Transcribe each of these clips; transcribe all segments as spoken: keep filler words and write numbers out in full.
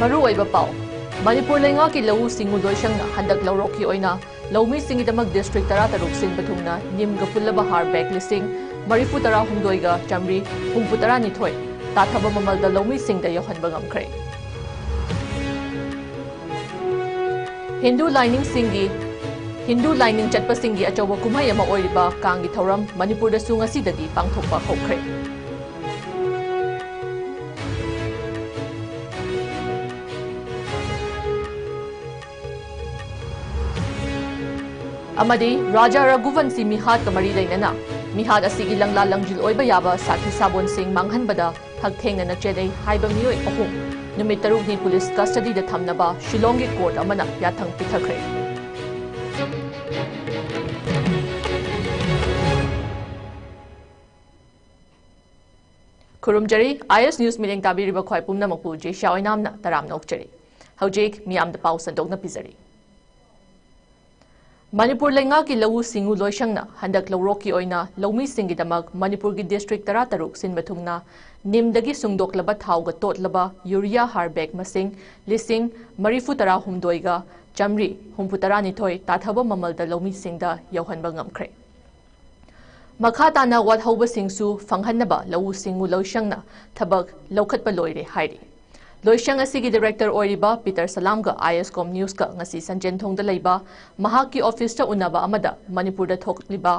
ꯃꯔꯨꯑꯣꯏꯕ ꯄꯥꯎ꯫ ꯃꯅꯤꯄꯨꯔ ꯂꯩꯉꯥꯛꯀꯤ ꯂꯧꯎ ꯁꯤꯡꯎ ꯂꯣꯏꯁꯪꯅ ꯍꯟꯗꯛ ꯂꯧꯔꯣꯛꯀꯤ ꯑꯣꯏꯅ ꯂꯧꯃꯤꯁꯤꯡꯒꯤꯗꯃꯛ ꯗꯤꯁꯇ꯭ꯔꯤꯛ ꯇꯔꯥ ꯇꯔꯨꯛ ꯁꯤꯟꯕ ꯊꯨꯡꯅ ꯅꯤꯝꯒ ꯄꯨꯜꯂꯕ ꯍꯥꯔ ꯕꯦꯒ ꯂꯤꯁꯤꯡ ꯃꯔꯤꯐꯨ ꯇꯔꯥ ꯍꯨꯝꯗꯣꯏꯒ ꯆꯥꯃꯔꯤ ꯍꯨꯝꯐꯨ ꯇꯔꯥ ꯅꯤꯊꯣꯏ ꯇꯥꯊꯕ ꯃꯃꯜꯗ ꯂꯧꯃꯤꯁꯤꯡꯗ ꯌꯧꯍꯟꯕ ꯉꯝꯈ꯭ꯔꯦ꯫ ꯍꯤꯟꯗꯨ ꯂꯥꯏꯅꯤꯡꯁꯤꯡꯒꯤ ꯍꯤꯟꯗꯨ ꯂꯥꯏꯅꯤꯡ ꯆꯠꯄꯁꯤꯡꯒꯤ ꯑꯆꯧꯕ ꯀꯨꯝꯍꯩ ꯑꯃ ꯑꯣꯏꯔꯤꯕ ꯀꯥꯡꯒꯤ ꯊꯧꯔꯝ ꯃꯅꯤꯄꯨꯔꯗꯁꯨ ꯉꯁꯤꯗꯒꯤ ꯄꯥꯡꯊꯣꯛꯄ ꯍꯧꯈ꯭ꯔꯦ꯫ ꯑꯃꯗꯤ ꯔꯥꯖꯥ ꯔꯘꯨꯕꯟꯁꯤ ꯃꯤꯍꯥꯠꯀ ꯃꯔꯤ ꯂꯩꯅꯅ ꯃꯤꯍꯥꯠ ꯑꯁꯤꯒꯤ ꯂꯪꯂꯥ ꯂꯪꯖꯤꯜ ꯑꯣꯏꯕ ꯌꯥꯕ ꯁꯥꯈꯤ ꯁꯥꯕꯣꯟꯁꯤꯡ ꯃꯥꯡꯍꯟꯕꯗ ꯍꯛꯊꯦꯡꯅꯅ ꯆꯦꯟꯅꯩ ꯍꯥꯏꯕ ꯃꯤꯑꯣꯏ ꯑꯍꯨꯝ ꯅꯨꯃꯤꯠ ꯇꯔꯨꯛꯅꯤ ꯄꯨꯂꯤꯁ ꯀꯁꯇꯗꯤꯗ ꯊꯝꯅꯕ ꯁꯤꯂꯣꯡꯒꯤ ꯀꯣꯔꯠ ꯑꯃꯅ ꯌꯥꯊꯪ ꯄꯤꯊꯈ꯭ꯔꯦ꯫ ꯈꯨꯔꯨꯝꯖꯔꯤ, ꯑꯥꯏ ꯑꯦꯁ ꯅ꯭ꯌꯨꯁ ꯃꯤꯠꯌꯦꯡ ꯇꯥꯕꯤꯔꯤꯕ ꯈ꯭ꯋꯥꯏ ꯄꯨꯝꯅꯃꯛꯄꯨ ꯖꯦꯁꯤꯌꯥ ꯑꯣꯏꯅꯥꯝꯅ ꯇꯔꯥꯝꯅ ꯑꯣꯛꯆꯔꯤ꯫ ꯍꯧꯖꯤꯛ ꯃꯤꯌꯥꯝꯗ ꯄꯥꯎ ꯁꯟꯗꯣꯛꯅ ꯄꯤꯖꯔꯤ꯫ ꯃꯅꯤꯄꯨꯔ ꯂꯩꯉꯥꯛꯀꯤ ꯂꯧꯎ ꯁꯤꯡꯎ ꯂꯣꯏꯁꯪꯅ ꯍꯟꯗꯛ ꯂꯧꯔꯣꯛꯀꯤ ꯑꯣꯏꯅ ꯂꯧꯃꯤꯁꯤꯡꯒꯤꯗꯃꯛ ꯃꯅꯤꯄꯨꯔꯒꯤ ꯗꯤꯁꯇ꯭ꯔꯤꯛ ꯇꯔꯥ ꯇꯔꯨꯛ ꯁꯤꯟꯕ ꯊꯨꯡꯅ ꯅꯤꯝꯗꯒꯤ ꯁꯨꯡꯗꯣꯛꯂꯕ ꯊꯥꯎꯒ ꯇꯣꯠꯂꯕ ꯌꯨꯔꯤꯌꯥ ꯍꯥꯔ ꯕꯦꯒ ꯃꯁꯤꯡ ꯂꯤꯁꯤꯡ ꯃꯔꯤꯐꯨ ꯇꯔꯥ ꯍꯨꯝꯗꯣꯏꯒ ꯆꯥꯃꯔꯤ ꯍꯨꯝꯐꯨ ꯇꯔꯥ ꯅꯤꯊꯣꯏ ꯇꯥꯊꯕ ꯃꯃꯜꯗ ꯂꯧꯃꯤꯁꯤꯡꯗ ꯌꯧꯍꯟꯕ ꯉꯝꯈ꯭ꯔꯦ꯫ ꯃꯈꯥ ꯇꯥꯅ ꯋꯥꯠꯍꯧꯕꯁꯤꯡꯁꯨ ꯐꯪꯍꯟꯅꯕ ꯂꯧꯎ ꯁꯤꯡꯎ ꯂꯣꯏꯁꯪꯅ ꯊꯕꯛ ꯂꯧꯈꯠꯄ ꯂꯣꯏꯔꯦ ꯍꯥꯏꯔꯤ꯫ ꯂꯣꯏꯁꯪ ꯑꯁꯤꯒꯤ ꯗꯤꯔꯦꯛꯇꯔ ꯑꯣꯏꯔꯤꯕ ꯄꯤꯇꯔ ꯁꯂꯥꯝꯒ ꯑꯥꯏ ꯑꯦꯁ ꯀꯣꯝ ꯅ꯭ꯌꯨꯁꯀ ꯉꯁꯤ ꯁꯟꯖꯦꯟꯊꯣꯡꯗ ꯂꯩꯕ ꯃꯍꯥꯛꯀꯤ ꯑꯣꯐꯤꯁꯇ ꯎꯅꯕ ꯑꯃꯗ ꯃꯅꯤꯄꯨꯔꯗ ꯊꯣꯛꯂꯤꯕ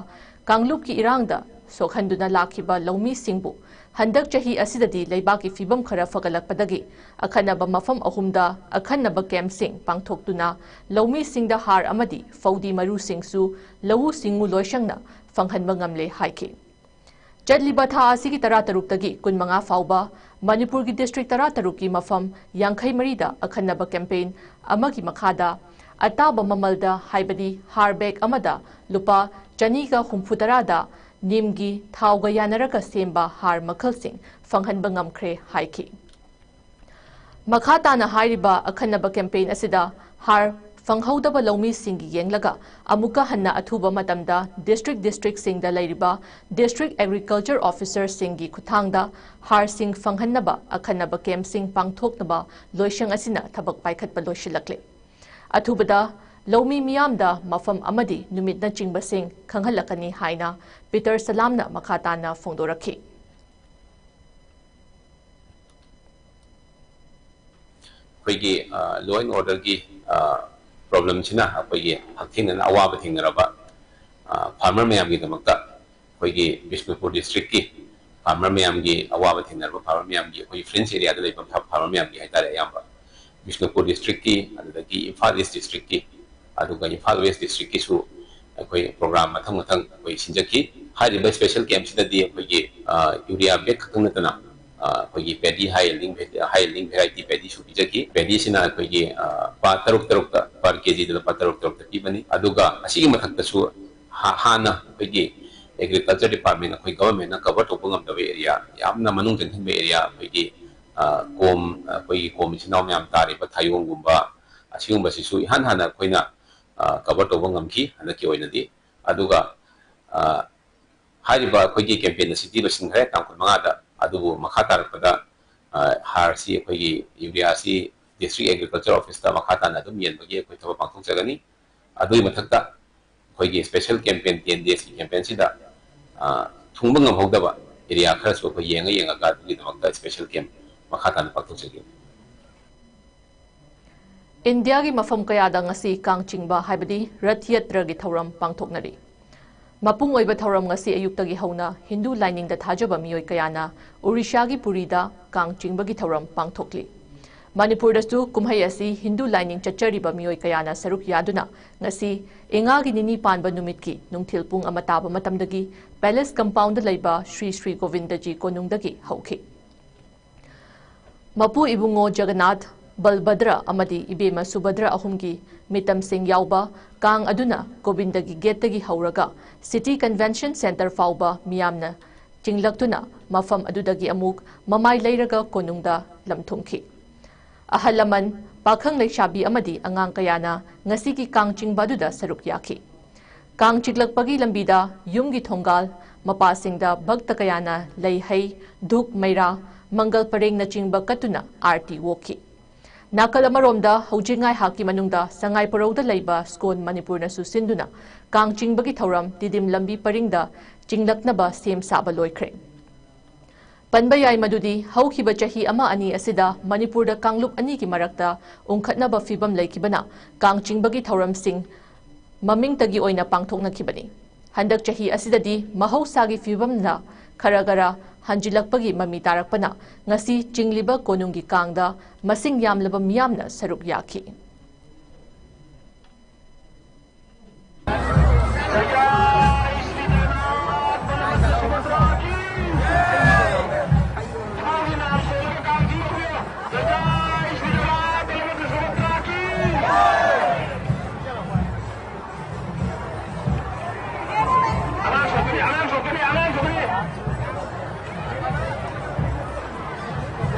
ꯀꯥꯡꯂꯨꯞꯀꯤ ꯏꯔꯥꯡꯗ ꯁꯣꯛꯍꯟꯗꯨꯅ ꯂꯥꯛꯈꯤꯕ ꯂꯧꯃꯤꯁꯤꯡꯕꯨ ꯍꯟꯗꯛ ꯆꯍꯤ ꯑꯁꯤꯗꯗꯤ ꯂꯩꯕꯥꯛꯀꯤ ꯐꯤꯕꯝ ꯈꯔ ꯐꯒꯠꯂꯛꯄꯗꯒꯤ ꯑꯈꯟꯅꯕ ꯃꯐꯝ ꯑꯍꯨꯝꯗ ꯑꯈꯟꯅꯕ ꯀꯦꯝꯞꯁꯤꯡ ꯄꯥꯡꯊꯣꯛꯇꯨꯅ ꯂꯧꯃꯤꯁꯤꯡꯗ ꯍꯥꯔ ꯑꯃꯗꯤ ꯐꯧꯗꯤ ꯃꯔꯨꯁꯤꯡꯁꯨ ꯂꯧꯎ ꯁꯤꯡꯎ ꯂꯣꯏꯁꯪꯅ ꯐꯪꯍꯟꯕ ꯉꯝꯂꯦ ꯍꯥꯏꯈꯤ꯫ ꯆꯠꯂꯤꯕ ꯊꯥ ꯑꯁꯤꯒꯤ ꯇꯔꯥ ꯇꯔꯨꯛꯇꯒꯤ ꯀꯨꯟꯃꯉꯥ ꯐꯥꯎꯕ ꯃꯅꯤꯄꯨꯔꯒꯤ ꯗꯤꯁꯇ꯭ꯔꯤꯛ ꯇꯔꯥ ꯇꯔꯨꯛꯀꯤ ꯃꯐꯝ ꯌꯥꯡꯈꯩ ꯃꯔꯤꯗ ꯑꯈꯟꯅꯕ ꯀꯦꯝꯄꯦꯟ ꯑꯃꯒꯤ ꯃꯈꯥꯗ ꯑꯇꯥꯕ ꯃꯃꯜꯗ, ꯍꯥꯏꯕꯗꯤ ꯍꯥꯔ ꯕꯦꯒ ꯑꯃꯗ ꯂꯨꯄꯥ ꯆꯅꯤꯒ ꯍꯨꯝꯐꯨ ꯇꯔꯥꯗ ꯅꯤꯝꯒꯤ ꯊꯥꯎꯒ ꯌꯥꯅꯔꯒ ꯁꯦꯝꯕ ꯍꯥꯔ ꯃꯈꯜꯁꯤꯡ ꯐꯪꯍꯟꯕ ꯉꯝꯈ꯭ꯔꯦ ꯍꯥꯏꯈꯤ꯫ ꯃꯈꯥ ꯇꯥꯅ ꯍꯥꯏꯔꯤꯕ ꯑꯈꯟꯅꯕ ꯀꯦꯝꯄꯦꯟ ꯑꯁꯤꯗ ꯍꯥꯔ ꯐꯪꯍꯧꯗꯕ ꯂꯧꯃꯤꯁꯤꯡꯒꯤ ꯌꯦꯡꯂꯒ ꯑꯃꯨꯛꯀ ꯍꯟꯅ ꯑꯊꯨꯕ ꯃꯇꯝꯗ district districtꯁꯤꯡꯗ ꯂꯩꯔꯤꯕ district agriculture officerꯁꯤꯡꯒꯤ ꯈꯨꯠꯊꯥꯡꯗ ꯍꯥꯔꯁꯤꯡ ꯐꯪꯍꯟꯅꯕ ꯑꯈꯟꯅꯕ campꯁꯤꯡ ꯄꯥꯡꯊꯣꯛꯅꯕ ꯂꯣꯏꯁꯪ ꯑꯁꯤꯅ ꯊꯕꯛ ꯄꯥꯏꯈꯠꯄ ꯂꯣꯏꯁꯤꯜꯂꯛꯂꯦ꯫ ꯑꯊꯨꯕꯗ ꯂꯧꯃꯤ ꯃꯤꯌꯥꯝꯗ ꯃꯐꯝ ꯑꯃꯗꯤ ꯅꯨꯃꯤꯠꯅꯆꯤꯡꯕꯁꯤꯡ ꯈꯪꯍꯜꯂꯛꯀꯅꯤ ꯍꯥꯏꯅ ꯄꯤꯇꯔ ꯁꯂꯥꯝꯅ ꯃꯈꯥ ꯇꯥꯅ ꯐꯣꯡꯗꯣꯔꯛꯈꯤ꯫ ꯑꯩꯈꯣꯏꯒꯤ law and orderꯒꯤ problemꯁꯤꯅ ꯑꯩꯈꯣꯏꯒꯤ ꯍꯛꯊꯦꯡꯅꯅ ꯑꯋꯥꯕ ꯊꯦꯡꯅꯔꯕ farmer ꯃꯌꯥꯝꯒꯤꯗꯃꯛꯇ ꯑꯩꯈꯣꯏꯒꯤ ꯕꯤꯁꯅꯨꯄꯨꯔ districtꯀꯤ farmer ꯃꯌꯥꯝꯒꯤ ꯑꯋꯥꯕ ꯊꯦꯡꯅꯔꯕ farmer ꯃꯌꯥꯝꯒꯤ ꯑꯩꯈꯣꯏꯒꯤ fringe areaꯗ ꯂꯩꯕ farmer ꯃꯌꯥꯝꯒꯤ ꯍꯥꯏꯇꯥꯔꯦ, ꯑꯌꯥꯝꯕ ꯕꯤꯁꯅꯨꯄꯨꯔ districtꯀꯤ, ꯑꯗꯨꯗꯒꯤ ꯏꯝꯐꯥꯜ East districtꯀꯤ, ꯑꯗꯨꯒ ꯏꯝꯐꯥꯜ West districtꯀꯤꯁꯨ ꯑꯩꯈꯣꯏ program ꯃꯊꯪ ꯃꯊꯪ ꯑꯩꯈꯣꯏ ꯁꯤꯟꯖꯈꯤ꯫ ꯍꯥꯏꯔꯤꯕ special campꯁꯤꯗꯗꯤ ꯑꯩꯈꯣꯏꯒꯤ urea bag ꯈꯛꯇꯪ ꯅꯠꯇꯅ ꯑꯩꯈꯣꯏꯒꯤ paddy, high yielding, high yielding variety paddyꯁꯨ ꯄꯤꯖꯈꯤ꯫ Paddyꯁꯤꯅ ꯑꯩꯈꯣꯏꯒꯤ ꯄꯥ ꯇꯔꯨꯛ ꯇꯔꯨꯛꯇ, per kgꯗ ꯂꯨꯄꯥ ꯇꯔꯨꯛ ꯇꯔꯨꯛꯇ ꯄꯤꯕꯅꯤ꯫ ꯑꯗꯨꯒ ꯑꯁꯤꯒꯤ ꯃꯊꯛꯇꯁꯨ ꯍꯥ-, ꯍꯥꯟꯅ ꯑꯩꯈꯣꯏꯒꯤ agriculture department, ꯑꯩꯈꯣꯏ governmentꯅ cover ꯇꯧꯕ ꯉꯝꯗꯕ area, ꯌꯥꯝꯅ ꯃꯅꯨꯡ ꯆꯪꯁꯤꯟꯕ area, ꯑꯩꯈꯣꯏꯒꯤ ꯀꯣꯝ, ꯑꯩꯈꯣꯏꯒꯤ ꯀꯣꯝ ꯏꯆꯤꯟ ꯏꯅꯥꯎ ꯃꯌꯥꯝ ꯇꯥꯔꯤꯕ ꯊꯥꯌꯣꯡꯒꯨꯝꯕ, ꯑꯁꯤꯒꯨꯝꯕꯁꯤꯁꯨ ꯏꯍꯥꯟ ꯍꯥꯟꯅ ꯑꯩꯈꯣꯏꯅ cover ꯇꯧꯕ ꯉꯝꯈꯤ ꯍꯟꯗꯛꯀꯤ ꯑꯣꯏꯅꯗꯤ꯫ ꯑꯗꯨꯒ ꯍꯥꯏꯔꯤꯕ ꯑꯩꯈꯣꯏꯒꯤ campaign ꯑꯁꯤꯗꯤ ꯂꯣꯏꯁꯤꯟꯈ꯭ꯔꯦ ꯇꯥꯡ ꯀꯨꯟꯃꯉꯥꯗ꯫ ꯑꯗꯨꯕꯨ ꯃꯈꯥ ꯇꯥꯔꯛꯄꯗ ꯍꯥꯔꯁꯤ, ꯑꯩꯈꯣꯏꯒꯤ ureaꯁꯤ district agriculture officeꯇ ꯃꯈꯥ ꯇꯥꯅ ꯑꯗꯨꯝ ꯌꯦꯟꯕꯒꯤ ꯑꯩꯈꯣꯏ ꯊꯕꯛ ꯄꯥꯡꯊꯣꯛꯆꯒꯅꯤ꯫ ꯑꯗꯨꯒꯤ ꯃꯊꯛꯇ ꯑꯩꯈꯣꯏꯒꯤ special campaign, ten daysꯀꯤ campaignꯁꯤꯗ ꯊꯨꯡꯕ ꯉꯝꯍꯧꯗꯕ area ꯈꯔꯁꯨ ꯑꯩꯈꯣꯏ ꯌꯦꯡꯉ ꯌꯦꯡꯉꯒ ꯑꯗꯨꯒꯤꯗꯃꯛꯇ special camp ꯃꯈꯥ ꯇꯥꯅ ꯄꯥꯡꯊꯣꯛꯆꯒꯅꯤ꯫ ꯏꯟꯗꯤꯌꯥꯒꯤ ꯃꯐꯝ ꯀꯌꯥꯗ ꯉꯁꯤ ꯀꯥꯡ ꯆꯤꯡꯕ ꯍꯥꯏꯕꯗꯤ ꯔꯊ ꯌꯥꯇ꯭ꯔꯥꯒꯤ ꯊꯧꯔꯝ ꯄꯥꯡꯊꯣꯛꯅꯔꯤ꯫ ꯃꯄꯨꯡ ꯑꯣꯏꯕ ꯊꯧꯔꯝ ꯉꯁꯤ ꯑꯌꯨꯛꯇꯒꯤ ꯍꯧꯅ ꯍꯤꯟꯗꯨ ꯂꯥꯏꯅꯤꯡꯗ ꯊꯥꯖꯕ ꯃꯤꯑꯣꯏ ꯀꯌꯥꯅ ꯎꯔꯤꯁꯥꯒꯤ ꯄꯨꯔꯤꯗ ꯀꯥꯡ ꯆꯤꯡꯕꯒꯤ ꯊꯧꯔꯝ ꯄꯥꯡꯊꯣꯛꯂꯤ꯫ ꯃꯅꯤꯄꯨꯔꯗꯁꯨ ꯀꯨꯝꯍꯩ ꯑꯁꯤ ꯍꯤꯟꯗꯨ ꯂꯥꯏꯅꯤꯡ ꯆꯠꯆꯔꯤꯕ ꯃꯤꯑꯣꯏ ꯀꯌꯥꯅ ꯁꯔꯨꯛ ꯌꯥꯗꯨꯅ ꯉꯁꯤ ꯏꯉꯥꯒꯤ ꯅꯤꯅꯤ ꯄꯥꯟꯕ ꯅꯨꯃꯤꯠꯀꯤ ꯅꯨꯡꯊꯤꯜ ꯄꯨꯡ ꯑꯃ ꯇꯥꯕ ꯃꯇꯝꯗꯒꯤ palace compoundꯗ ꯂꯩꯕ ꯁ꯭ꯔꯤ ꯁ꯭ꯔꯤ ꯒꯣꯕꯤꯟꯗꯖꯤ ꯀꯣꯅꯨꯡꯗꯒꯤ ꯍꯧꯈꯤ꯫ ꯃꯄꯨ ꯏꯕꯨꯡꯉꯣ ꯖꯒꯟꯅꯥꯊ, ꯕꯜꯚꯗ꯭ꯔ ꯑꯃꯗꯤ ꯏꯕꯦꯝꯃ ꯁꯨꯚꯗ꯭ꯔ ꯑꯍꯨꯝꯒꯤ ꯃꯤꯇꯝꯁꯤꯡ ꯌꯥꯎꯕ ꯀꯥꯡ ꯑꯗꯨꯅ ꯒꯣꯕꯤꯟꯗꯒꯤ gateꯇꯒꯤ ꯍꯧꯔꯒ City Convention Centre ꯐꯥꯎꯕ ꯃꯤꯌꯥꯝꯅ ꯆꯤꯡꯂꯛꯇꯨꯅ ꯃꯐꯝ ꯑꯗꯨꯗꯒꯤ ꯑꯃꯨꯛ ꯃꯃꯥꯏ ꯂꯩꯔꯒ ꯀꯣꯅꯨꯡꯗ ꯂꯝꯊꯨꯝꯈꯤ꯫ ꯑꯍꯜ ꯂꯃꯟ, ꯄꯥꯈꯪ ꯂꯩꯁꯥꯕꯤ ꯑꯃꯗꯤ ꯑꯉꯥꯡ ꯀꯌꯥꯅ ꯉꯁꯤꯒꯤ ꯀꯥꯡ ꯆꯤꯡꯕ ꯑꯗꯨꯗ ꯁꯔꯨꯛ ꯌꯥꯈꯤ꯫ ꯀꯥꯡ ꯆꯤꯛꯂꯛꯄꯒꯤ ꯂꯝꯕꯤꯗ ꯌꯨꯝꯒꯤ ꯊꯣꯡꯒꯥꯜ ꯃꯄꯥꯁꯤꯡꯗ ꯚꯛꯇ ꯀꯌꯥꯅ ꯂꯩ ꯍꯩ, ꯙꯨꯛ ꯃꯩꯔꯥ, ꯃꯪꯒꯜ ꯄꯔꯦꯡꯅꯆꯤꯡꯕ ꯀꯠꯇꯨꯅ ꯑꯥꯔꯇꯤ ꯑꯣꯛꯈꯤ꯫ ꯅꯥꯀꯜ ꯑꯃꯔꯣꯝꯗ ꯍꯧꯖꯤꯛ ꯉꯥꯏꯍꯥꯛꯀꯤ ꯃꯅꯨꯡꯗ ꯁꯉꯥꯏ ꯄꯔꯧꯗ ꯂꯩꯕ ꯁ꯭ꯀꯣꯟ ꯃꯅꯤꯄꯨꯔꯅꯁꯨ ꯁꯤꯟꯗꯨꯅ ꯀꯥꯡ ꯆꯤꯡꯕꯒꯤ ꯊꯧꯔꯝ ꯇꯤꯗꯤꯝ ꯂꯝꯕꯤ ꯄꯔꯤꯡꯗ ꯆꯤꯡꯂꯛꯅꯕ ꯁꯦꯝ ꯁꯥꯕ ꯂꯣꯏꯈ꯭ꯔꯦ꯫ ꯄꯟꯕ ꯌꯥꯏ ꯃꯗꯨꯗꯤ ꯍꯧꯈꯤꯕ ꯆꯍꯤ ꯑꯃ ꯑꯅꯤ ꯑꯁꯤꯗ ꯃꯅꯤꯄꯨꯔꯗ ꯀꯥꯡꯂꯨꯞ ꯑꯅꯤꯒꯤ ꯃꯔꯛꯇ ꯎꯪꯈꯠꯅꯕ ꯐꯤꯚꯝ ꯂꯩꯈꯤꯕꯅ ꯀꯥꯡ ꯆꯤꯡꯕꯒꯤ ꯊꯧꯔꯝꯁꯤꯡ ꯃꯃꯤꯡꯇꯒꯤ ꯑꯣꯏꯅ ꯄꯥꯡꯊꯣꯛꯅꯈꯤꯕꯅꯤ꯫ ꯍꯟꯗꯛ ꯆꯍꯤ ꯑꯁꯤꯗꯗꯤ ꯃꯍꯧꯁꯥꯒꯤ ꯐꯤꯚꯝꯅ ꯈꯔ ꯈꯔ ꯍꯟꯖꯤꯜꯂꯛꯄꯒꯤ ꯃꯃꯤ ꯇꯥꯔꯛꯄꯅ ꯉꯁꯤ ꯆꯤꯡꯂꯤꯕ ꯀꯣꯅꯨꯡꯒꯤ ꯀꯥꯡꯗ ꯃꯁꯤꯡ ꯌꯥꯝꯂꯕ ꯃꯤꯌꯥꯝꯅ ꯁꯔꯨꯛ ꯌꯥꯈꯤ꯫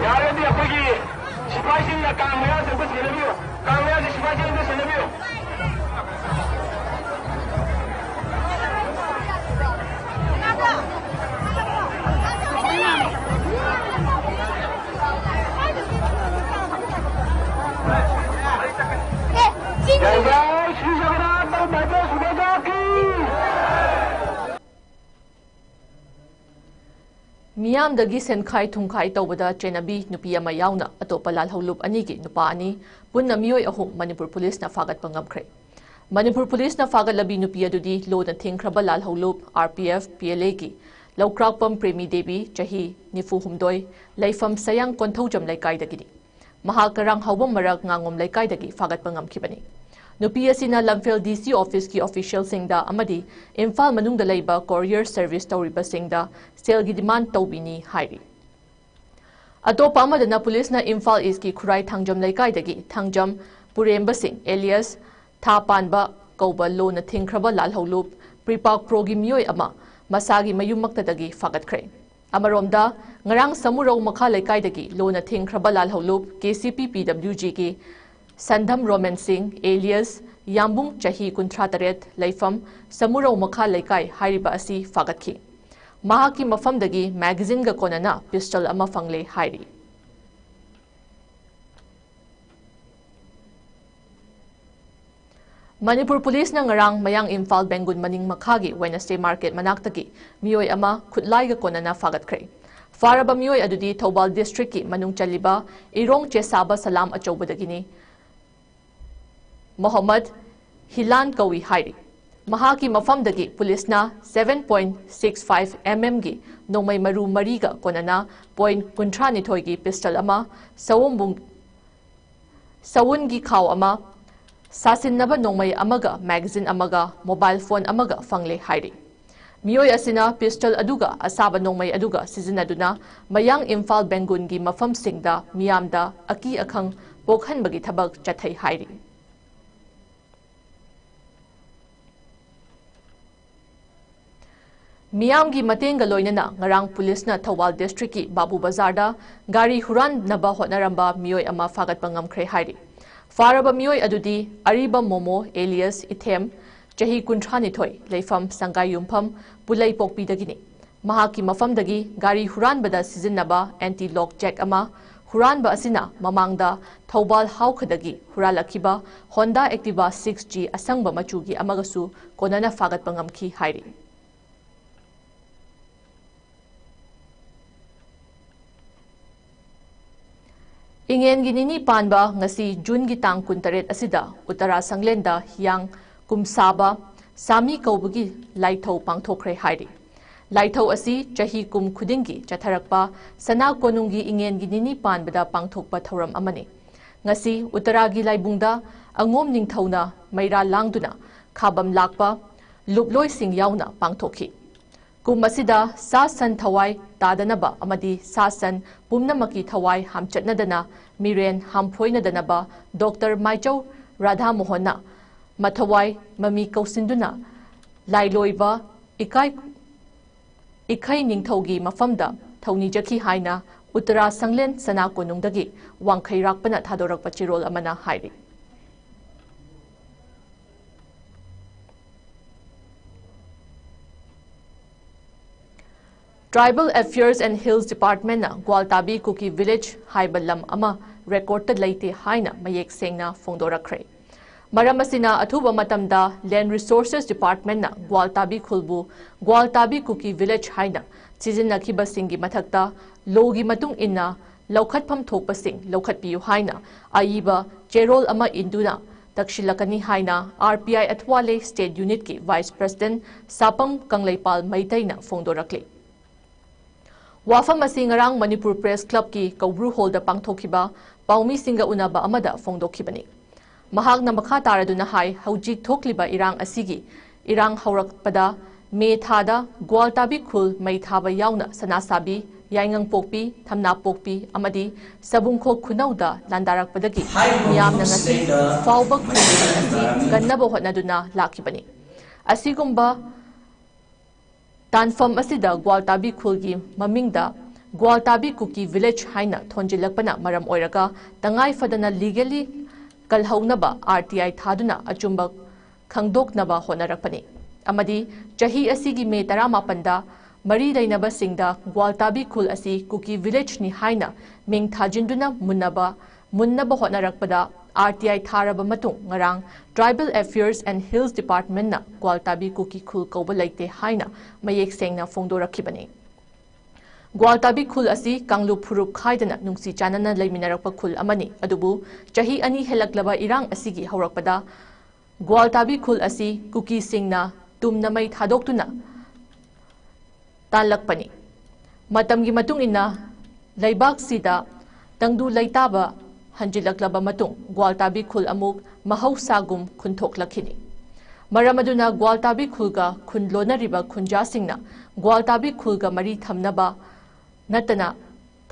ꯌꯥꯔꯒꯗꯤ ꯑꯩꯈꯣꯏꯒꯤ ꯁꯤꯐꯥꯏꯁꯤꯡꯅ ꯀꯥꯡ ꯃꯌꯥꯁꯦ ꯑꯝꯇ ꯁꯦꯟꯅꯕꯤꯌꯨ꯫ ꯀꯥꯡ ꯃꯌꯥꯁꯦ ꯁꯤꯐꯥꯏꯁꯤꯡ ꯑꯝꯇ ꯁꯦꯟꯅꯕꯤꯌꯨ꯫ जय जय श्री जगन्नाथ बलभद्र सुभद्रा की। ꯃꯤꯌꯥꯝꯗꯒꯤ ꯁꯦꯟꯈꯥꯏ ꯊꯨꯝꯈꯥꯏ ꯇꯧꯕꯗ ꯆꯦꯟꯅꯕꯤ ꯅꯨꯄꯤ ꯑꯃ ꯌꯥꯎꯅ ꯑꯇꯣꯞꯄ ꯂꯥꯜꯍꯧꯂꯨꯞ ꯑꯅꯤꯒꯤ ꯅꯨꯄꯥ ꯑꯅꯤ, ꯄꯨꯟꯅ ꯃꯤꯑꯣꯏ ꯑꯍꯨꯝ ꯃꯅꯤꯄꯨꯔ ꯄꯨꯂꯤꯁꯅ ꯐꯥꯒꯠꯄ ꯉꯝꯈ꯭ꯔꯦ꯫ ꯃꯅꯤꯄꯨꯔ ꯄꯨꯂꯤꯁꯅ ꯐꯥꯒꯠꯂꯕꯤ ꯅꯨꯄꯤ ꯑꯗꯨꯗꯤ ꯂꯣꯅ ꯊꯤꯡꯈ꯭ꯔꯕ ꯂꯥꯜꯍꯧꯂꯨꯞ, R P F, P L ꯑꯦꯒꯤ ꯂꯧꯀ꯭ꯔꯥꯛꯄꯝ ꯄ꯭ꯔꯦꯃꯤ ꯗꯦꯕꯤ, ꯆꯍꯤ ꯅꯤꯐꯨ ꯍꯨꯝꯗꯣꯏ, ꯂꯩꯐꯝ ꯁꯌꯥꯡ ꯀꯣꯟꯊꯧꯖꯝ ꯂꯩꯀꯥꯏꯗꯒꯤꯅꯤ꯫ ꯃꯍꯥꯛ ꯀꯔꯥꯡ ꯍꯥꯎꯕꯝ ꯃꯔꯛ ꯉꯥꯉꯣꯝ ꯂꯩꯀꯥꯏꯗꯒꯤ ꯐꯥꯒꯠꯄ ꯉꯝꯈꯤꯕꯅꯤ꯫ ꯅꯨꯄꯤ ꯑꯁꯤꯅ ꯂꯝꯐꯦꯜ ꯗꯤ ꯁꯤ ꯑꯣꯐꯤꯁꯀꯤ ꯑꯣꯐꯤꯁꯤꯌꯦꯜꯁꯤꯡꯗ ꯑꯃꯗꯤ ꯏꯝꯐꯥꯜ ꯃꯅꯨꯡꯗ ꯂꯩꯕ ꯀꯣꯔꯤꯌꯔ ꯁꯔꯚꯤꯁ ꯇꯧꯔꯤꯕꯁꯤꯡꯗ ꯁꯦꯜꯒꯤ ꯗꯤꯃꯥꯟ ꯇꯧꯕꯤꯅꯤ ꯍꯥꯏꯔꯤ꯫ ꯑꯇꯣꯞꯄ ꯑꯃꯗꯅ ꯄꯨꯂꯤꯁꯅ ꯏꯝꯐꯥꯜ ꯏꯁꯀꯤ ꯈꯨꯔꯥꯏ ꯊꯥꯡꯖꯝ ꯂꯩꯀꯥꯏꯗꯒꯤ ꯊꯥꯡꯖꯝ ꯄꯨꯔꯦꯝꯕ ꯁꯤꯡ ꯑꯦꯂꯤꯌꯥꯁ ꯊꯥ ꯄꯥꯟꯕ ꯀꯧꯕ ꯂꯣꯅ ꯊꯤꯡꯈ꯭ꯔꯕ ꯂꯥꯜꯍꯧꯂꯨꯞ ꯄ꯭ꯔꯤꯄꯥꯛ ꯄ꯭ꯔꯣꯒꯤ ꯃꯤꯑꯣꯏ ꯑꯃ ꯃꯁꯥꯒꯤ ꯃꯌꯨꯝꯃꯛꯇꯗꯒꯤ ꯐꯥꯒꯠꯈ꯭ꯔꯦ꯫ ꯑꯃꯔꯣꯝꯗ, ꯉꯔꯥꯡ ꯁꯃꯨꯔꯧ ꯃꯈꯥ ꯂꯩꯀꯥꯏꯗꯒꯤ ꯂꯣꯟꯅ ꯊꯤꯡꯈ꯭ꯔꯕ ꯂꯥꯜꯍꯧꯂꯨꯞ ꯀꯦ ꯁꯤ ꯄꯤ ꯄꯤ ꯗꯕ꯭ꯂꯤꯎ ꯖꯤꯒꯤ ꯁꯟꯙꯝ ꯔꯣꯃꯟ ꯁꯤꯡ, ꯑꯦꯂꯤꯌꯁ ꯌꯥꯝꯕꯨꯡ, ꯆꯍꯤ ꯀꯨꯟꯊ꯭ꯔꯥ ꯇꯔꯦꯠ, ꯂꯩꯐꯝ ꯁꯃꯨꯔꯧ ꯃꯈꯥ ꯂꯩꯀꯥꯏ ꯍꯥꯏꯔꯤꯕ ꯑꯁꯤ ꯐꯥꯒꯠꯈꯤ꯫ ꯃꯍꯥꯛꯀꯤ ꯃꯐꯝꯗꯒꯤ ꯃꯦꯒꯥꯖꯤꯟꯒ ꯀꯣꯟꯅꯅ ꯄꯤꯁꯇꯜ ꯑꯃ ꯐꯪꯂꯦ ꯍꯥꯏꯔꯤ꯫ ꯃꯅꯤꯄꯨꯔ ꯄꯨꯂꯤꯁꯅ ꯉꯔꯥꯡ ꯃꯌꯥꯡ ꯏꯝꯐꯥꯜ ꯕꯦꯡꯒꯨꯟ ꯃꯅꯤꯡ ꯃꯈꯥꯒꯤ ꯋꯦꯅꯁꯗꯦ ꯃꯥꯔꯀꯦꯠ ꯃꯅꯥꯛꯇꯒꯤ ꯃꯤꯑꯣꯏ ꯑꯃ ꯈꯨꯠꯂꯥꯏꯒ ꯀꯣꯟꯅꯅ ꯐꯥꯒꯠꯈ꯭ꯔꯦ꯫ ꯐꯥꯔꯕ ꯃꯤꯑꯣꯏ ꯑꯗꯨꯗꯤ ꯊꯧꯕꯥꯜ ꯗꯤꯁꯇ꯭ꯔꯤꯛꯀꯤ ꯃꯅꯨꯡ ꯆꯜꯂꯤꯕ ꯏꯔꯣꯡ ꯆꯦꯁꯥꯕ ꯁꯂꯥꯝ ꯑꯆꯧꯕꯗꯒꯤꯅꯤ꯫ ꯃꯣꯍꯝꯃꯗ ꯍꯤꯂꯥꯟ ꯀꯧꯏ ꯍꯥꯏꯔꯤ꯫ ꯃꯍꯥꯛꯀꯤ ꯃꯐꯝꯗꯒꯤ ꯄꯨꯂꯤꯁꯅ seven point six five M M ꯒꯤ ꯅꯣꯡꯃꯩ ꯃꯔꯨ ꯃꯔꯤꯒ ꯀꯣꯟꯅꯅ point ꯀꯨꯟꯊ꯭ꯔꯥ ꯅꯤꯊꯣꯏꯒꯤ ꯄꯤꯁꯇꯜ ꯑꯃ, ꯁꯑꯣꯝꯕꯨꯡ-, ꯁꯎꯟꯒꯤ ꯈꯥꯎ ꯑꯃ, ꯁꯥꯁꯤꯟꯅꯕ ꯅꯣꯡꯃꯩ ꯑꯃꯒ ꯃꯦꯒꯥꯖꯤꯟ ꯑꯃꯒ ꯃꯣꯕꯥꯏꯜ ꯐꯣꯟ ꯑꯃꯒ ꯐꯪꯂꯦ ꯍꯥꯏꯔꯤ꯫ ꯃꯤꯑꯣꯏ ꯑꯁꯤꯅ ꯄꯤꯁꯇꯜ ꯑꯗꯨꯒ ꯑꯁꯥꯕ ꯅꯣꯡꯃꯩ ꯑꯗꯨꯒ ꯁꯤꯖꯤꯟꯅꯗꯨꯅ ꯃꯌꯥꯡ ꯏꯝꯐꯥꯜ ꯕꯦꯡꯒꯨꯟꯒꯤ ꯃꯐꯝꯁꯤꯡꯗ ꯃꯤꯌꯥꯝꯗ ꯑꯀꯤ ꯑꯈꯪ ꯄꯣꯛꯍꯟꯕꯒꯤ ꯊꯕꯛ ꯆꯠꯊꯩ ꯍꯥꯏꯔꯤ꯫ ꯃꯤꯌꯥꯝꯒꯤ ꯃꯇꯦꯡꯒ ꯂꯣꯏꯅꯅ ꯉꯔꯥꯡ ꯄꯨꯂꯤꯁꯅ ꯊꯧꯕꯥꯜ ꯗꯤꯁꯇ꯭ꯔꯤꯛꯀꯤ ꯕꯥꯕꯨ ꯕꯖꯥꯔꯗ ꯒꯥꯔꯤ ꯍꯨꯔꯥꯟꯅꯕ ꯍꯣꯠꯅꯔꯝꯕ ꯃꯤꯑꯣꯏ ꯑꯃ ꯐꯥꯒꯠꯄ ꯉꯝꯈ꯭ꯔꯦ ꯍꯥꯏꯔꯤ꯫ ꯐꯥꯔꯕ ꯃꯤꯑꯣꯏ ꯑꯗꯨꯗꯤ ꯑꯔꯤꯕ ꯃꯣꯃꯣ ꯑꯦꯂꯤꯌꯁ ꯏꯊꯦꯝ, ꯆꯍꯤ ꯀꯨꯟꯊ꯭ꯔꯥ ꯅꯤꯊꯣꯏ, ꯂꯩꯐꯝ ꯁꯪꯒꯥꯏꯌꯨꯝꯐꯝ ꯄꯨꯂꯩꯄꯣꯛꯄꯤꯗꯒꯤꯅꯤ꯫ ꯃꯍꯥꯛꯀꯤ ꯃꯐꯝꯗꯒꯤ ꯒꯥꯔꯤ ꯍꯨꯔꯥꯟꯕꯗ ꯁꯤꯖꯤꯟꯅꯕ ꯑꯦꯟꯇꯤ ꯂꯣꯛ ꯖꯦꯛ ꯑꯃ, ꯍꯨꯔꯥꯟꯕ ꯑꯁꯤꯅ ꯃꯃꯥꯡꯗ ꯊꯧꯕꯥꯜ ꯍꯥꯎꯈꯗꯒꯤ ꯍꯨꯔꯥꯜꯂꯛꯈꯤꯕ ꯍꯣꯟꯗꯥ ꯑꯦꯛꯇꯤꯚꯥ six G ꯑꯁꯪꯕ ꯃꯆꯨꯒꯤ ꯑꯃꯒꯁꯨ ꯀꯣꯟꯅꯅ ꯐꯥꯒꯠꯄ ꯉꯝꯈꯤ ꯍꯥꯏꯔꯤ꯫ ꯏꯉꯦꯟꯒꯤ ꯅꯤꯅꯤ ꯄꯥꯟꯕ ꯉꯁꯤ ꯖꯨꯟꯒꯤ ꯇꯥꯡ ꯀꯨꯟꯇꯔꯦꯠ ꯑꯁꯤꯗ ꯎꯠꯇꯔꯥ ꯁꯪꯂꯦꯟꯗ ꯍꯤꯌꯥꯡ ꯀꯨꯝꯁꯥꯕ ꯁꯥꯃꯤ ꯀꯧꯕꯒꯤ ꯂꯥꯏꯊꯧ ꯄꯥꯡꯊꯣꯛꯈ꯭ꯔꯦ ꯍꯥꯏꯔꯤ꯫ ꯂꯥꯏꯊꯧ ꯑꯁꯤ ꯆꯍꯤ ꯀꯨꯝ ꯈꯨꯗꯤꯡꯒꯤ ꯆꯠꯊꯔꯛꯄ ꯁꯅꯥ ꯀꯣꯅꯨꯡꯒꯤ ꯏꯉꯦꯟꯒꯤ ꯅꯤꯅꯤ ꯄꯥꯟꯕꯗ ꯄꯥꯡꯊꯣꯛꯄ ꯊꯧꯔꯝ ꯑꯃꯅꯤ꯫ ꯉꯁꯤ ꯎꯠꯇꯔꯥꯒꯤ ꯂꯥꯏꯕꯨꯡꯗ ꯑꯉꯣꯝ ꯅꯤꯡꯊꯧꯅ ꯃꯩꯔꯥ ꯂꯥꯡꯗꯨꯅ ꯈꯥꯕꯝ ꯂꯥꯛꯄ ꯂꯨꯞꯂꯣꯏꯁꯤꯡ ꯌꯥꯎꯅ ꯄꯥꯡꯊꯣꯛꯈꯤ꯫ ꯀꯨꯝ ꯑꯁꯤꯗ ꯁꯥ ꯁꯟ ꯊꯋꯥꯏ ꯇꯥꯗꯅꯕ ꯑꯃꯗꯤ ꯁꯥ ꯁꯟ ꯄꯨꯝꯅꯃꯛꯀꯤ ꯊꯋꯥꯏ ꯍꯥꯝꯆꯠꯅꯗꯅ, ꯃꯤꯔꯦꯟ ꯍꯥꯝꯐꯣꯏꯅꯗꯅꯕ ꯗꯣꯛꯇꯔ ꯃꯥꯏꯆꯧ ꯔꯥꯙꯥꯃꯣꯍꯟꯅ ꯃꯊꯋꯥꯏ ꯃꯃꯤ ꯀꯧꯁꯤꯟꯗꯨꯅ ꯂꯥꯏꯂꯣꯏꯕ ꯏꯀꯥꯏ ꯏꯈꯩ ꯅꯤꯡꯊꯧꯒꯤ ꯃꯐꯝꯗ ꯊꯧꯅꯤꯖꯈꯤ ꯍꯥꯏꯅ ꯎꯠꯇꯔꯥ ꯁꯪꯂꯦꯟ ꯁꯅꯥ ꯀꯣꯅꯨꯡꯗꯒꯤ ꯋꯥꯡꯈꯩꯔꯥꯛꯄꯅ ꯊꯥꯗꯣꯔꯛꯄ ꯆꯦꯔꯣꯜ ꯑꯃꯅ ꯍꯥꯏꯔꯤ꯫ Tribal Affairs and Hills Departmentꯅ ꯒ꯭ꯋꯥꯜꯇꯥꯕꯤ ꯀꯨꯀꯤ ꯚꯤꯂꯦꯖ ꯍꯥꯏꯕ ꯂꯝ ꯑꯃ ꯔꯦꯀꯣꯔꯗꯇ ꯂꯩꯇꯦ ꯍꯥꯏꯅ ꯃꯌꯦꯛ ꯁꯦꯡꯅ ꯐꯣꯡꯗꯣꯔꯛꯈ꯭ꯔꯦ꯫ ꯃꯔꯝ ꯑꯁꯤꯅ ꯑꯊꯨꯕ ꯃꯇꯝꯗ Land Resources Departmentꯅ ꯒ꯭ꯋꯥꯜꯇꯥꯕꯤ ꯈꯨꯜꯕꯨ ꯒ꯭ꯋꯥꯜꯇꯥꯕꯤ ꯀꯨꯀꯤ ꯚꯤꯂꯦꯖ ꯍꯥꯏꯅ ꯁꯤꯖꯤꯟꯅꯈꯤꯕꯁꯤꯡꯒꯤ ꯃꯊꯛꯇ ꯂꯣꯒꯤ ꯃꯇꯨꯡ ꯏꯟꯅ ꯂꯧꯈꯠꯐꯝ ꯊꯣꯛꯄꯁꯤꯡ ꯂꯧꯈꯠꯄꯤꯌꯨ ꯍꯥꯏꯅ ꯑꯏꯕ ꯆꯦꯔꯣꯜ ꯑꯃ ꯏꯟꯗꯨꯅ ꯇꯛꯁꯤꯜꯂꯛꯀꯅꯤ ꯍꯥꯏꯅ R P I ꯑꯊꯋꯥꯂꯦ State Unitꯀꯤ Vice President ꯁꯥꯄꯝ ꯀꯪꯂꯩꯄꯥꯜ ꯃꯩꯇꯩꯅ ꯐꯣꯡꯗꯣꯔꯛꯂꯤ꯫ ꯋꯥꯐꯝ ꯑꯁꯤ ꯉꯔꯥꯡ ꯃꯅꯤꯄꯨꯔ ꯄ꯭ꯔꯦꯁ ꯀ꯭ꯂꯕꯀꯤ ꯀꯧꯕ꯭ꯔꯨ ꯍꯣꯜꯗ ꯄꯥꯡꯊꯣꯛꯈꯤꯕ ꯄꯥꯎꯃꯤꯁꯤꯡꯒ ꯎꯅꯕ ꯑꯃꯗ ꯐꯣꯡꯗꯣꯛꯈꯤꯕꯅꯤ꯫ ꯃꯍꯥꯛꯅ ꯃꯈꯥ ꯇꯥꯔꯗꯨꯅ ꯍꯥꯏ, ꯍꯧꯖꯤꯛ ꯊꯣꯛꯂꯤꯕ ꯏꯔꯥꯡ ꯑꯁꯤꯒꯤ ꯏꯔꯥꯡ ꯍꯧꯔꯛꯄꯗ ꯃꯦ ꯊꯥꯗ ꯒ꯭ꯋꯥꯜꯇꯥꯕꯤ ꯈꯨꯜ ꯃꯩ ꯊꯥꯕ ꯌꯥꯎꯅ ꯁꯅꯥꯁꯥꯕꯤ, ꯌꯥꯏꯉꯪꯄꯣꯛꯄꯤ, ꯊꯝꯅꯥꯄꯣꯛꯄꯤ ꯑꯃꯗꯤ ꯁꯕꯨꯡꯈꯣꯛ ꯈꯨꯅꯧꯗ ꯂꯥꯟꯗꯥꯔꯛꯄꯗꯒꯤ ꯃꯤꯌꯥꯝꯅ ꯉꯁꯤ ꯐꯥꯎꯕ ꯈꯨꯜ ꯑꯁꯤ ꯀꯟꯅꯕ ꯍꯣꯠꯅꯗꯨꯅ ꯂꯥꯛꯈꯤꯕꯅꯤ꯫ ꯑꯁꯤꯒꯨꯝꯕ ꯇꯥꯟꯐꯝ ꯑꯁꯤꯗ ꯒ꯭ꯋꯥꯜꯇꯥꯕꯤ ꯈꯨꯜꯒꯤ ꯃꯃꯤꯡꯗ ꯒ꯭ꯋꯥꯜꯇꯥꯕꯤ ꯀꯨꯀꯤ ꯚꯤꯂꯦꯖ ꯍꯥꯏꯅ ꯊꯣꯟꯖꯤꯜꯂꯛꯄꯅ ꯃꯔꯝ ꯑꯣꯏꯔꯒ ꯇꯉꯥꯏ ꯐꯗꯅ ꯂꯤꯒꯦꯂꯤ ꯀꯜꯍꯧꯅꯕ R T I ꯊꯥꯗꯨꯅ ꯑꯆꯨꯝꯕ ꯈꯪꯗꯣꯛꯅꯕ ꯍꯣꯠꯅꯔꯛꯄꯅꯤ ꯑꯃꯗꯤ ꯆꯍꯤ ꯑꯁꯤꯒꯤ ꯃꯦ ꯇꯔꯥꯃꯥꯄꯟꯗ ꯃꯔꯤ ꯂꯩꯅꯕꯁꯤꯡꯗ ꯒ꯭ꯋꯥꯜꯇꯥꯕꯤ ꯈꯨꯜ ꯑꯁꯤ ꯀꯨꯀꯤ ꯚꯤꯂꯦꯖꯅꯤ ꯍꯥꯏꯅ ꯃꯤꯡ ꯊꯥꯖꯤꯟꯗꯨꯅ ꯃꯨꯟꯅꯕ ꯃꯨꯟꯅꯕ ꯍꯣꯠꯅꯔꯛꯄꯗ R T I ꯊꯥꯔꯕ ꯃꯇꯨꯡ ꯉꯔꯥꯡ Tribal Affairs and Hills Departmentꯅ ꯒ꯭ꯋꯥꯜꯇꯥꯕꯤ ꯀꯨꯀꯤ ꯈꯨꯜ ꯀꯧꯕ ꯂꯩꯇꯦ ꯍꯥꯏꯅ ꯃꯌꯦꯛ ꯁꯦꯡꯅ ꯐꯣꯡꯗꯣꯔꯛꯈꯤꯕꯅꯤ꯫ ꯒ꯭ꯋꯥꯜꯇꯥꯕꯤ ꯈꯨꯜ ꯑꯁꯤ ꯀꯥꯡꯂꯨꯞ ꯐꯨꯔꯨꯞ ꯈꯥꯏꯗꯅ ꯅꯨꯡꯁꯤ ꯆꯥꯟꯅꯅ ꯂꯩꯃꯤꯟꯅꯔꯛꯄ ꯈꯨꯜ ꯑꯃꯅꯤ꯫ ꯑꯗꯨꯕꯨ ꯆꯍꯤ ꯑꯅꯤ ꯍꯦꯜꯂꯛꯂꯕ ꯏꯔꯥꯡ ꯑꯁꯤꯒꯤ ꯍꯧꯔꯛꯄꯗ ꯒ꯭ꯋꯥꯜꯇꯥꯕꯤ ꯈꯨꯜ ꯑꯁꯤ ꯀꯨꯀꯤꯁꯤꯡꯅ ꯇꯨꯝꯅ ꯃꯩ ꯊꯥꯗꯣꯛꯇꯨꯅ ꯇꯥꯜꯂꯛꯄꯅꯤ꯫ ꯃꯇꯝꯒꯤ ꯃꯇꯨꯡ ꯏꯟꯅ ꯂꯩꯕꯥꯛꯁꯤꯗ ꯇꯪꯗꯨ ꯂꯩꯇꯥꯕ ꯍꯟꯖꯤꯜꯂꯛꯂꯕ ꯃꯇꯨꯡ ꯒ꯭ꯋꯥꯜꯇꯥꯕꯤ ꯈꯨꯜ ꯑꯃꯨꯛ ꯃꯍꯧꯁꯥꯒꯨꯝ ꯈꯨꯟꯊꯣꯛꯂꯛꯈꯤꯅꯤ꯫ ꯃꯔꯝ ꯑꯗꯨꯅ ꯒ꯭ꯋꯥꯜꯇꯥꯕꯤ ꯈꯨꯜꯒ ꯈꯨꯟ ꯂꯣꯟꯅꯔꯤꯕ ꯈꯨꯟꯖꯥꯁꯤꯡꯅ ꯒ꯭ꯋꯥꯜꯇꯥꯕꯤ ꯈꯨꯜꯒ ꯃꯔꯤ ꯊꯝꯅꯕ ꯅꯠꯇꯅ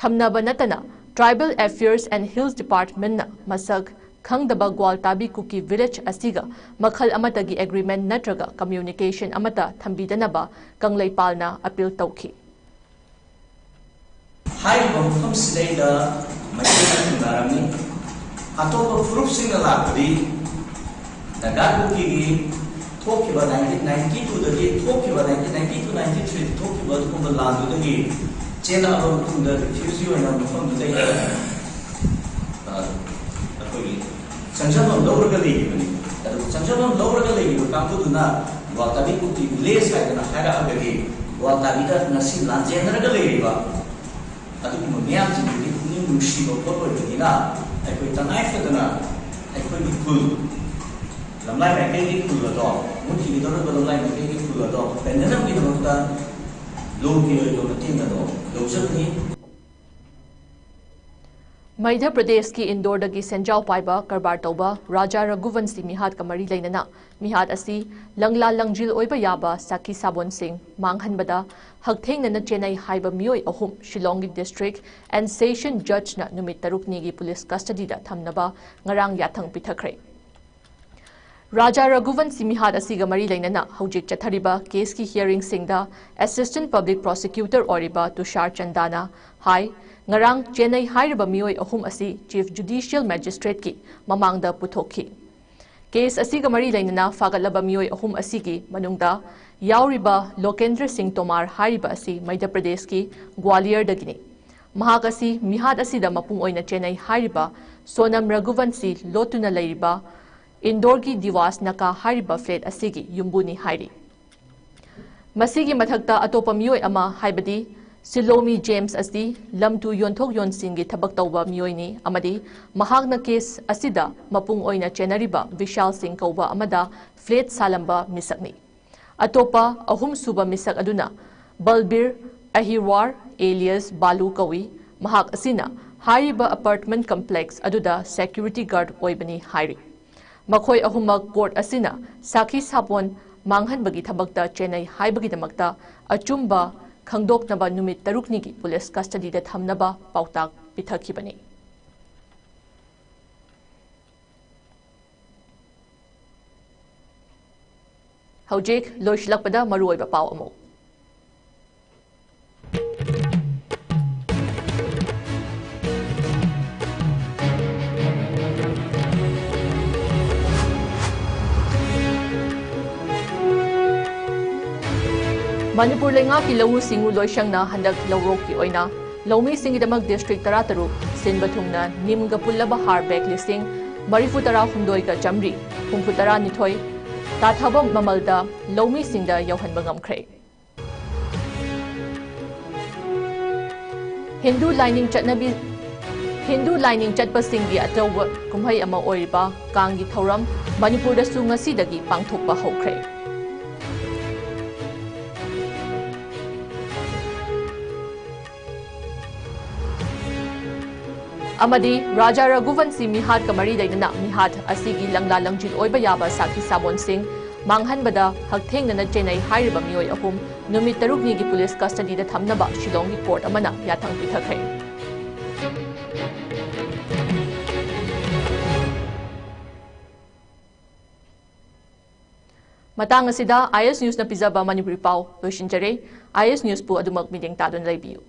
ꯊꯝꯅꯕ ꯅꯠꯇꯅ Tribal Affairs and Hills Departmentꯅ ꯃꯁꯛ ꯈꯪꯗꯕ ꯒ꯭ꯋꯥꯜꯇꯥꯕꯤ ꯀꯨꯀꯤ ꯚꯤꯂꯦꯖ ꯑꯁꯤꯒ ꯃꯈꯜ ꯑꯃꯠꯇꯒꯤ ꯑꯦꯒ꯭ꯔꯤꯃꯦꯟ ꯅꯠꯇ꯭ꯔꯒ ꯀꯝꯃ꯭ꯌꯨꯅꯤꯀꯦꯁꯟ ꯑꯃꯠꯇ ꯊꯝꯕꯤꯗꯅꯕ ꯀꯪꯂꯩꯄꯥꯜꯅ ꯑꯄꯤꯜ ꯇꯧꯈꯤ꯫ ꯍꯥꯏꯔꯤꯕ ꯃꯐꯝꯁꯤꯗꯩꯗ ꯃꯩꯇꯩꯅ ꯈꯨꯟꯗꯥꯔꯝꯃꯤ꯫ ꯑꯇꯣꯞꯄ ꯐꯨꯔꯨꯞꯁꯤꯡꯅ ꯂꯥꯛꯄꯗꯤ ꯅꯥꯒꯥ ꯀꯨꯀꯤꯒꯤ ꯊꯣꯛꯈꯤꯕ nineteen ninety two ꯗꯒꯤ ꯊꯣꯛꯈꯤꯕ nineteen ninety two ninety three ꯗ ꯊꯣꯛꯈꯤꯕ ꯑꯗꯨꯒꯨꯝꯕ ꯂꯥꯟꯗꯨꯗꯒꯤ ꯆꯦꯜꯂꯛꯑꯕ ꯃꯇꯨꯡꯗ ꯔꯤꯐ꯭ꯌꯨꯖꯤ ꯑꯣꯏꯅ ꯃꯐꯝꯗꯨꯗꯩꯗ, ꯑ, ꯑꯩꯈꯣꯏꯒꯤ ꯆꯪꯖꯐꯝ ꯂꯧꯔꯒ ꯂꯩꯔꯤꯕꯅꯤ꯫ ꯑꯗꯨꯕꯨ ꯆꯪꯖꯐꯝ ꯂꯧꯔꯒ ꯂꯩꯔꯤꯕ ꯀꯥꯡꯕꯨꯗꯨꯅ ꯒ꯭ꯋꯥꯜꯇꯥꯕꯤ ꯀꯨꯀꯤ ꯚꯤꯂꯦꯖ ꯍꯥꯏꯗꯅ ꯍꯥꯏꯔꯛꯑꯒꯗꯤ ꯒ꯭ꯋꯥꯜꯇꯥꯕꯤꯗ ꯉꯁꯤ ꯂꯥꯟꯖꯦꯟꯅꯔꯒ ꯂꯩꯔꯤꯕ ꯑꯗꯨꯒꯨꯝꯕ ꯃꯤꯌꯥꯝꯁꯤꯡꯗꯨꯒꯤ ꯄꯨꯛꯅꯤꯡ ꯅꯨꯡꯁꯤꯕ ꯄꯣꯠ ꯑꯣꯏꯕꯅꯤꯅ ꯑꯩꯈꯣꯏ ꯇꯉꯥꯏ ꯐꯗꯅ ꯑꯩꯈꯣꯏꯒꯤ ꯈꯨꯜ, ꯂꯝꯂꯥꯏ ꯃꯥꯏꯀꯩꯒꯤ ꯈꯨꯜ ꯑꯗꯣ, ꯃꯨꯠꯈꯤꯒꯗꯧꯔꯤꯕ ꯂꯝꯂꯥꯏ ꯃꯥꯏꯀꯩꯒꯤ ꯈꯨꯜ ꯑꯗꯣ ꯀꯟꯅꯅꯕꯒꯤꯗꯃꯛꯇ ꯂꯣꯒꯤ ꯑꯣꯏꯕ ꯃꯇꯦꯡ ꯑꯗꯣ ꯂꯧꯖꯕꯅꯤ꯫ ꯃꯙ꯭ꯌ ꯄ꯭ꯔꯗꯦꯁꯀꯤ ꯏꯟꯗꯣꯔꯗꯒꯤ ꯁꯦꯟꯖꯥꯎ ꯄꯥꯏꯕ ꯀꯔꯕꯥꯔ ꯇꯧꯕ ꯔꯥꯖꯥ ꯔꯘꯨꯕꯟꯁꯤ ꯃꯤꯍꯥꯠꯀ ꯃꯔꯤ ꯂꯩꯅꯅ ꯃꯤꯍꯥꯠ ꯑꯁꯤ ꯂꯪꯂꯥ ꯂꯪꯖꯤꯜ ꯑꯣꯏꯕ ꯌꯥꯕ ꯁꯥꯈꯤ ꯁꯥꯕꯣꯟꯁꯤꯡ ꯃꯥꯡꯍꯟꯕꯗ ꯍꯛꯊꯦꯡꯅꯅ ꯆꯦꯟꯅꯩ ꯍꯥꯏꯕ ꯃꯤꯑꯣꯏ ꯑꯍꯨꯝ ꯁꯤꯂꯣꯡꯒꯤ ꯗꯤꯁꯇ꯭ꯔꯤꯛ ꯑꯦꯟ ꯁꯦꯁꯟ ꯖꯖꯅ ꯅꯨꯃꯤꯠ ꯇꯔꯨꯛꯅꯤꯒꯤ ꯄꯨꯂꯤꯁ ꯀꯁꯇꯗꯤꯗ ꯊꯝꯅꯕ ꯉꯔꯥꯡ ꯌꯥꯊꯪ ꯄꯤꯊꯈ꯭ꯔꯦ꯫ ꯔꯥꯖꯥ ꯔꯘꯨꯕꯟꯁꯤ ꯃꯤꯍꯥꯠ ꯑꯁꯤꯒ ꯃꯔꯤ ꯂꯩꯅꯅ ꯍꯧꯖꯤꯛ ꯆꯠꯊꯔꯤꯕ ꯀꯦꯁꯀꯤ ꯍꯤꯌꯥꯔꯤꯡꯁꯤꯡꯗ ꯑꯦꯁꯤꯁꯇꯦꯟꯠ ꯄꯕ꯭ꯂꯤꯛ ꯄ꯭ꯔꯣꯁꯤꯀ꯭ꯌꯨꯇꯔ ꯑꯣꯏꯔꯤꯕ ꯇꯨꯁꯥꯔ ꯆꯟꯗꯥꯅ ꯍꯥꯏ, ꯉꯔꯥꯡ ꯆꯦꯟꯅꯩ ꯍꯥꯏꯔꯤꯕ ꯃꯤꯑꯣꯏ ꯑꯍꯨꯝ ꯑꯁꯤ ꯆꯤꯐ ꯖꯨꯗꯤꯁꯤꯌꯦꯜ ꯃꯦꯖꯤꯁꯇ꯭ꯔꯦꯠꯀꯤ ꯃꯃꯥꯡꯗ ꯄꯨꯊꯣꯛꯈꯤ꯫ ꯀꯦꯁ ꯑꯁꯤꯒ ꯃꯔꯤ ꯂꯩꯅꯅ ꯐꯥꯒꯠꯂꯕ ꯃꯤꯑꯣꯏ ꯑꯍꯨꯝ ꯑꯁꯤꯒꯤ ꯃꯅꯨꯡꯗ ꯌꯥꯎꯔꯤꯕ ꯂꯣꯀꯦꯟꯗ꯭ꯔ ꯁꯤꯡ ꯇꯣꯃꯥꯔ ꯍꯥꯏꯔꯤꯕ ꯑꯁꯤ ꯃꯙ꯭ꯌ ꯄ꯭ꯔꯗꯦꯁꯀꯤ ꯒ꯭ꯋꯥꯂꯤꯌꯔꯗꯒꯤꯅꯤ꯫ ꯃꯍꯥꯛ ꯑꯁꯤ ꯃꯤꯍꯥꯠ ꯑꯁꯤꯗ ꯃꯄꯨꯡ ꯑꯣꯏꯅ ꯆꯦꯟꯅꯩ ꯍꯥꯏꯔꯤꯕ ꯁꯣꯅꯝ ꯔꯘꯨꯕꯟꯁꯤ ꯂꯣꯠꯇꯨꯅ ꯂꯩꯔꯤꯕ ꯏꯟꯗꯣꯔꯒꯤ ꯗꯤꯋꯥꯁ ꯅꯥꯀꯥ ꯍꯥꯏꯔꯤꯕ ꯐ꯭ꯂꯦꯠ ꯑꯁꯤꯒꯤ ꯌꯨꯝꯕꯨꯅꯤ ꯍꯥꯏꯔꯤ꯫ ꯃꯁꯤꯒꯤ ꯃꯊꯛꯇ ꯑꯇꯣꯞꯄ ꯃꯤꯑꯣꯏ ꯑꯃ, ꯍꯥꯏꯕꯗꯤ ꯁꯤꯂꯣꯃꯤ ꯖꯦꯝꯁ ꯑꯁꯤ ꯂꯝ-ꯇꯨ ꯌꯣꯟꯊꯣꯛ ꯌꯣꯟꯁꯤꯟꯒꯤ ꯊꯕꯛ ꯇꯧꯕ ꯃꯤꯑꯣꯏꯅꯤ ꯑꯃꯗꯤ ꯃꯍꯥꯛꯅ ꯀꯦꯁ ꯑꯁꯤꯗ ꯃꯄꯨꯡ ꯑꯣꯏꯅ ꯆꯦꯟꯅꯔꯤꯕ ꯕꯤꯁꯥꯜ ꯁꯤꯡ ꯀꯧꯕ ꯑꯃꯗ ꯐ꯭ꯂꯦꯠ ꯁꯥꯂꯝꯕ ꯃꯤꯁꯛꯅꯤ꯫ ꯑꯇꯣꯞꯄ ꯑꯍꯨꯝꯁꯨꯕ ꯃꯤꯁꯛ ꯑꯗꯨꯅ ꯕꯜꯕꯤꯔ ꯑꯍꯤꯔꯋꯥꯔ alias ꯕꯥꯂꯨ ꯀꯧꯏ꯫ ꯃꯍꯥꯛ ꯑꯁꯤꯅ ꯍꯥꯏꯔꯤꯕ ꯑꯦꯄꯥꯔꯠꯃꯦꯟꯠ ꯀꯝꯄ꯭ꯂꯦꯛꯁ ꯑꯗꯨꯗ ꯁꯦꯀ꯭ꯌꯨꯔꯤꯇꯤ ꯒꯥꯔꯗ ꯑꯣꯏꯕꯅꯤ ꯍꯥꯏꯔꯤ꯫ ꯃꯈꯣꯏ ꯑꯍꯨꯝꯃꯛ ꯀꯣꯔꯠ ꯑꯁꯤꯅ ꯁꯥꯈꯤ ꯁꯥꯄꯣꯟ ꯃꯥꯡꯍꯟꯕꯒꯤ ꯊꯕꯛꯇ ꯆꯦꯟꯅꯩ ꯍꯥꯏꯕꯒꯤꯗꯃꯛꯇ ꯑꯆꯨꯝꯕ ꯈꯪꯗꯣꯛꯅꯕ ꯅꯨꯃꯤꯠ ꯇꯔꯨꯛꯅꯤꯒꯤ ꯄꯨꯂꯤꯁ ꯀꯁꯇꯗꯤꯗ ꯊꯝꯅꯕ ꯄꯥꯎꯇꯥꯛ ꯄꯤꯊꯈꯤꯕꯅꯤ꯫ ꯍꯧꯖꯤꯛ ꯂꯣꯏꯁꯤꯜꯂꯛꯄꯗ ꯃꯔꯨꯑꯣꯏꯕ ꯄꯥꯎ ꯑꯃꯨꯛ꯫ ꯃꯅꯤꯄꯨꯔ ꯂꯩꯉꯥꯛꯀꯤ ꯂꯧꯎ ꯁꯤꯡꯎ ꯂꯣꯏꯁꯪꯅ ꯍꯟꯗꯛ ꯂꯧꯔꯣꯛꯀꯤ ꯑꯣꯏꯅ ꯂꯧꯃꯤꯁꯤꯡꯒꯤꯗꯃꯛ district ꯇꯔꯥꯇꯔꯨꯛ ꯁꯤꯟꯕ ꯊꯨꯡꯅ ꯅꯤꯝꯒ ꯄꯨꯜꯂꯕ ꯍꯥꯔ bag ꯂꯤꯁꯤꯡ ꯃꯔꯤꯐꯨ ꯇꯔꯥ ꯍꯨꯝꯗꯣꯏꯒ ꯆꯥꯃꯔꯤ ꯍꯨꯝꯐꯨ ꯇꯔꯥꯅꯤꯊꯣꯏ ꯇꯥꯊꯕ ꯃꯃꯜꯗ ꯂꯧꯃꯤꯁꯤꯡꯗ ꯌꯧꯍꯟꯕ ꯉꯝꯈ꯭ꯔꯦ꯫ ꯍꯤꯟꯗꯨ ꯂꯥꯏꯅꯤꯡ ꯆꯠꯅꯕꯤ, ꯍꯤꯟꯗꯨ ꯂꯥꯏꯅꯤꯡ ꯆꯠꯄꯁꯤꯡꯒꯤ ꯑꯆꯧꯕ ꯀꯨꯝꯍꯩ ꯑꯃ ꯑꯣꯏꯔꯤꯕ ꯀꯥꯡꯒꯤ ꯊꯧꯔꯝ ꯃꯅꯤꯄꯨꯔꯗꯁꯨ ꯉꯁꯤꯗꯒꯤ ꯄꯥꯡꯊꯣꯛꯄ ꯍꯧꯈ꯭ꯔꯦ꯫ ꯑꯃꯗꯤ ꯔꯥꯖꯥ ꯔꯘꯨꯕꯟꯁꯤ ꯃꯤꯍꯥꯠꯀ ꯃꯔꯤ ꯂꯩꯅꯅ ꯃꯤꯍꯥꯠ ꯑꯁꯤꯒꯤ ꯂꯪꯂꯥ ꯂꯪꯖꯤꯜ ꯑꯣꯏꯕ ꯌꯥꯕ ꯁꯥꯈꯤ ꯁꯥꯕꯣꯟꯁꯤꯡ ꯃꯥꯡꯍꯟꯕꯗ ꯍꯛꯊꯦꯡꯅꯅ ꯆꯦꯟꯅꯩ ꯍꯥꯏꯔꯤꯕ ꯃꯤꯑꯣꯏ ꯑꯍꯨꯝ ꯅꯨꯃꯤꯠ ꯇꯔꯨꯛꯅꯤꯒꯤ ꯄꯨꯂꯤꯁ ꯀꯁꯇꯗꯤꯗ ꯊꯝꯅꯕ ꯁꯤꯂꯣꯡꯒꯤ ꯀꯣꯔꯠ ꯑꯃꯅ ꯌꯥꯊꯪ ꯄꯤꯊꯈ꯭ꯔꯦ꯫ ꯃꯇꯥꯡ ꯑꯁꯤꯗ ꯑꯥꯏ ꯑꯦꯁ ꯅ꯭ꯌꯨꯁꯅ ꯄꯤꯖꯕ ꯃꯅꯤꯄꯨꯔꯤ ꯄꯥꯎ ꯂꯣꯏꯁꯤꯟꯖꯔꯦ꯫ ꯑꯥꯏ ꯑꯦꯁ ꯅ꯭ꯌꯨꯁꯄꯨ ꯑꯗꯨꯃꯛ ꯃꯤꯠꯌꯦꯡ ꯇꯥꯗꯨꯅ ꯂꯩꯕꯤꯌꯨ꯫